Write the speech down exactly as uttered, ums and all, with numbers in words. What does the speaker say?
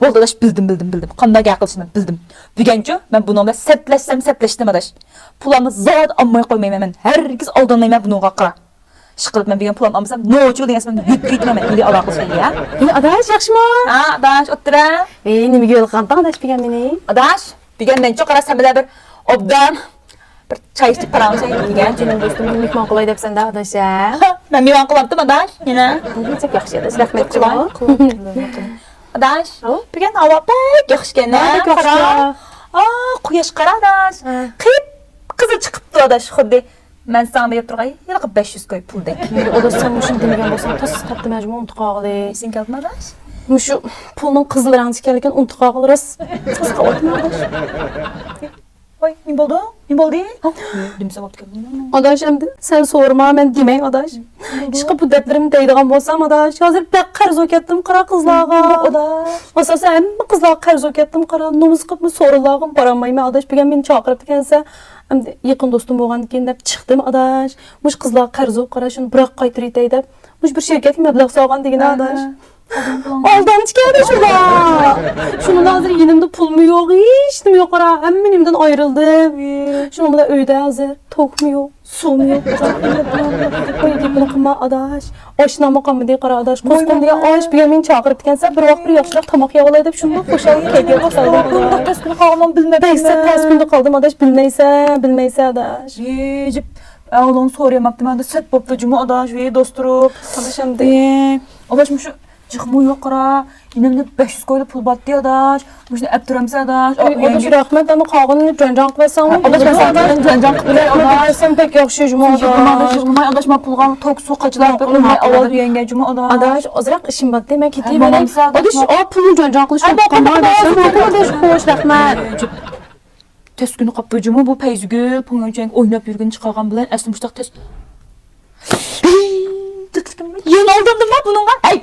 بولدى ئاداش، بىلدىم، بىلدىم، بىلدىم. قانداق گەپ قىلىشنى مەن بىلدىم. بۈگۈنچۇ مەن بۇنىڭ بىلەن سەتلەشسەم سەتلەشتىم ئاداش. پۇلامنى زادى ئالماي قويمايمەن مەن. ھەرگىز ئالدانمايمەن بۇنىڭغا قارا. ئىشقىلىپ مەن بۈگۈن پۇلامنى ئالمىسام، نوچى بولدىڭىز مەن يۆتكىيتىمەن مەن. ئىلى ئالاقىسى يا. ھېلى ئاداش ياخشىمۇ؟ ھا ئاداش، ئولتۇر ھە. ئى، نېمىگە يولۇققانتىڭ ئاداش بۈگۈن مېنى؟ ئاداش، بۈگۈن مەنچۇ قارا سەن بىلەن بىر ئوبدان بىر چاي ئىچىپ قاراڭچى دېگەن. جېنىم دوستۇم، مېنى مېھمان قىلاي دەپسەن-دە ئاداش ھە؟ مەن مېھمان قىلامتىم ئاداش، يەنە. نېمە دەپ ياخشى ئاداش، رەھمەت قىلىڭ. ئاداش، ھاۋ؟ بۈگۈن ھاۋا بەك ياخشىكەن ھە، بەك ياخشى. قارا. ئا، قۇياش قارا ئاداش. ھە. قىپقىزىل چىقىپتۇ ئاداش، خۇددى مەن ساڭا بېرىپ تۇرغان ھېلىقى بەش يۈز كوي پۇلدەك. ئاداش، سەن مۇشۇنى دېمىگەن بولساڭ تاس تاپتىم ھە جۇمۇ، ئۇنتۇپ قالغىلى. ئېسىڭگە كەلدىمۇ ئاداش؟ مۇشۇ پۇلنىڭ قىزىل رەڭدە ئىكەنلىكىنى ئۇنتۇپ قالغىلى راست. تاس قالدىم ئاداش. ۋاي، نېمە بولدى؟ نېمە بولدى؟ دېمىسە بوپتىكەن. ئاداش، ئەمدى سەن سورىما، مەن دېمەي ئاداش. ئىشقىلىپ بۇ دەپلىرىمنى دەيدىغان بولسام ئاداش، ھازىر بەك قەرز بولۇپ كەتتىم قارا قىزلارغا. ئاداش. ئاساسەن ھەممە قىزلارغا قەرز بولۇپ كەتتىم قارا، نومۇس قىلىپمۇ سورۇنلارغىمۇ بارالمايمەن ئاداش. بۈگۈن مېنى چاقىرىپتىكەنسە، ئەمدى يېقىن دوستۇم بولغاندىكىن دەپ چىقتىم ئاداش. مۇشۇ قىزلارغا قەرز بولۇپ قارا، شۇنى بىراق قايتۇرۇۋېتەي دەپ، مۇشۇ بىر شىركەتكە مەبلەغ سالغان دېگىنە ئاداش. ئالدامچىكەن شۇلار. شۇنىڭ ھازىر يېنىمدا پۇلمۇ يوق، ھېچنېمە يوق قارا. ھەممە نېمىدىن ئايرىلدىم. شۇنىڭ بىلەن ئۆيدە ھازىر توكمۇ يوق، سۇمۇ يوق. ۋاي، گېپىنى قىلما ئاداش. ئاشنامۇ قالمىدى قارا ئاداش. قوسقۇم دېگەن ئاش بۈگۈن مېنى چاقىرىپتىكەنسە، بىر ۋاق بىر ياخشىراق تاماق يەۋالاي دەپ شۇنداق خۇشال كەيپىياتقا سالدىم. بۇنداق تەس كۈنى قالغانمۇ بىلمەپتىمەن. بەك سەت تەس كۈندە قالدىم ئاداش، بىلمەيسەن، بىلمەيسەن ئاداش. ۋىجىپ، ئەۋلىڭ سورىياماپتىمەن، سەت بوپتۇ جۇمۇ ئاداش، ۋىي دوستۇم. ئاداش ئەمدى. ئاداش مۇشۇ جىقمۇ يوق قارا. يېنىمدا بەش يۈز كويلا پۇل بارتتى ئاداش. مۇشۇنى ئەپ تۇرامسەن ئاداش؟ ئاداش رەھمەت، ئەمما قالغىنىنى جانجان قىلىۋەتسەڭ. ئاداش مەن ساڭا جانجان قىلىپ بېرەي ئاداش. سەن بەك ياخشى جۇمۇ ئاداش. يىغلىماي ئاداش، مەن پۇلغا توك سۇ قاچىلاپ بېرىپ ئۇنى ئاۋاز دېگەنگە جۇمۇ ئاداش. ئاداش ئازراق ئىشىم بارتتى، مەن كېتىۋېرەي. ئاداش، ئا پۇلنى جانجان قىلىش. ئاداش خوش، رەھمەت. تەس كۈنى قاپتۇ جۇمۇ بۇ پەيزىگۈل پوڭياڭچۈەنگە ئويناپ يۈرگىنى چىقارغان بىلەن ئەسلى مۇشتاق تەس. يەنە ئالداندىمما بۇنىڭغا؟ ھەي،